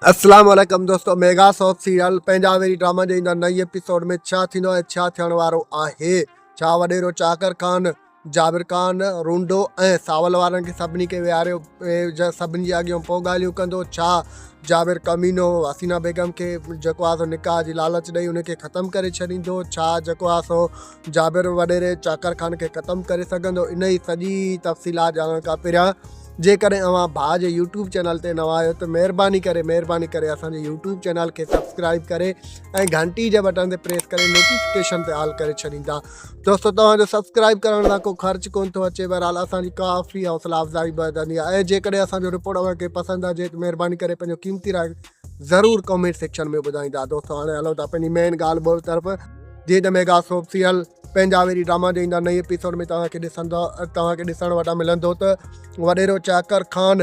اسلام عليڪم دوستو ميگا سوپ سيريل پنهنجا ويري ڊراما جي ايندڙ نئين ايپيسوڊ ۾ ڇا ٿيندو ۽ ڇا ٿيڻ وارو آهي ڇا وڏيرو چاڪر خان جابر خان رونڊو ۽ ساول وارن کي سڀني کي ويهاريو سڀني جي اڳيان پوء ڳالهيون ڪندو ڇا جابر ڪمينو حسينا بيگم کي جيڪو آهي سو نڪاح جي لالچ ڏئي ان کي ختم ڪري ڇڏيندو ڇا جيڪو آهي سو جابر وڏيري چاڪر خان کي ختم ڪري سگهندو ان جي سڄي تفصيلات ڄاڻڻ کان پهريان جيڪڏهن اوهان ڀاء جي يوٽيوب چينل تي نوان آهيو ته مهرباني ڪري مهرباني ڪري اسان جي يوٽيوب چينل کي سبسڪرائب ڪري ۽ گهنٽي جي بٽڻ تي پريس ڪري نوٽيفڪيشن تي آل ڪري ڇڏيندا. دوستو توهان جو سبسڪرائب ڪرڻ سان ڪو خرچ ڪون ٿو اچي بهرحال اسان جي ڪافي حوصلا افزائي وڌندي آهي ۽ جيڪڏهن اسان جو رپورٽ اوهان کي پسند اچي ته مهرباني ڪري پنهنجو قيمتي راء ضرور ڪمينٽ سيڪشن ۾ ٻڌائيندا. دوستو هاڻي هلون ٿا پنهنجي مين ڳالهه ٻولهه طرف جيئن ته ميگا سوپ سيريل پنهنجا ويري ڊراما جو ايندڙ نئين ايپيسوڊ ۾ توهان کي ڏسندو توهان کي ڏسڻ وٽان ملندو ته وڏيرو چاڪر خان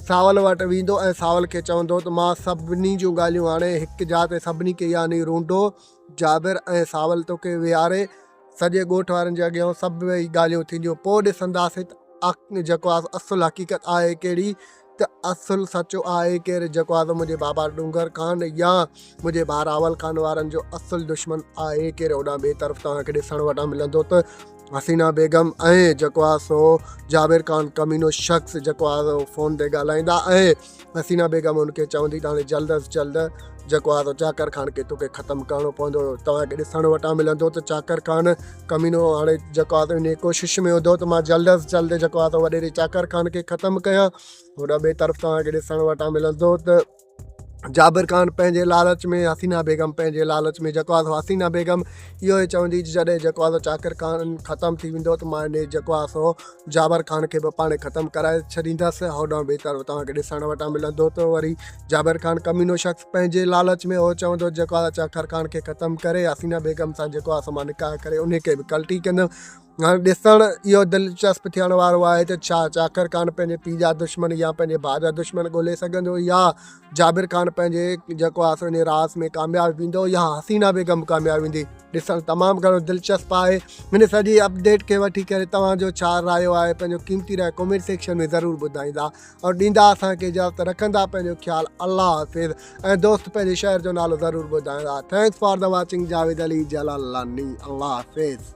ساول وٽ ويندو ۽ ساول کي چوندو ته مان سڀني جون ڳالهيون هاڻي هڪ جاء تي سڀني کي يعني رونڊو، جابر ۽ ساول توکي ويهاري سڄي ڳوٺ وارن جي اڳيان سڀئي ڳالهيون ٿينديون پوء ڏسنداسين ته جيڪو اصل حقيقت آهي ڪهڙي ته اصل سچو آهي ڪير جيڪو آهي منهنجي بابا ڏونگر خان يا منهنجي ڀاء راول خان وارن جو اصل دشمن آهي ڪير. هوڏانهن ٻئي طرف توهان کي ڏسڻ وٽان ملندو ته حسينا بيگم ۽ جيڪو آهي سو جابر خان ڪمينو شخص جيڪو آهي سو فون تي ڳالهائيندا ۽ حسينا بيگم ان کي چوندي ته هاڻي جلد از جلد جيڪو آهي سو چاڪر خان کي توکي ختم ڪرڻو پوندو. توهان کي ڏسڻ وٽان ملندو ته چاڪر خان ڪمينو هاڻي جيڪو آهي سو انهيء ڪوشش ۾ هوندو ته مان جلد از جلد جيڪو آهي سو وڏيري چاڪر خان کي ختم ڪيان. هوڏانهن ٻئي طرف توهان کي ڏسڻ وٽان ملندو ته جابر خان پنهنجي لالچ ۾ حسينا بيگم پنهنجي لالچ ۾ جيڪو آهي سو حسينا بيگم اهو ئي چوندي جڏهن جيڪو آهي سو چاڪر خان ختم ٿي ويندو ته مان انهيء جيڪو آهي سو جابر خان کي به پاڻ ختم ڪرائي ڇڏيندس. هوڏانهن ٻئي طرف توهان کي ڏسڻ وٽان ملندو ته وري جابر خان ڪمينو شخص پنهنجي لالچ ۾ هو چوندو جيڪو آ چاڪر خان کي ختم ڪري حسينه بيگم سان جيڪو آ سو مان نڪاح ڪري انهي کي به ڪلٽي ڪندم. هاڻي ڏسڻ اهو دلچسپ ٿيڻ وارو آهي ته ڇا چاڪر خان پنهنجي پيء جا دشمن يا پنهنجي ڀاء جا دشمن ڳولي سگهندو يا جابر خان پنهنجي جيڪو آ سو انهي راز ۾ ڪامياب ويندو يا حسينه بيگم ڪامياب ويندي. ڏسڻ تمام گهڻو دلچسپ آهي. هن سڄي اپڊيٽ کي وٺي ڪري توهان جو ڇا رايو آهي پنهنجو قيمتي راء ڪمينٽ سيڪشن ۾ ضرور ٻڌائيندا اور ڏيندا اسان کي اجازت رکندا پنهنجو خيال الله حافظ ۽ دوست پنهنجي شهر جو نالو ضرور ٻڌائيندا thanks for the watching Javed Ali Jalalani Allah Hafiz.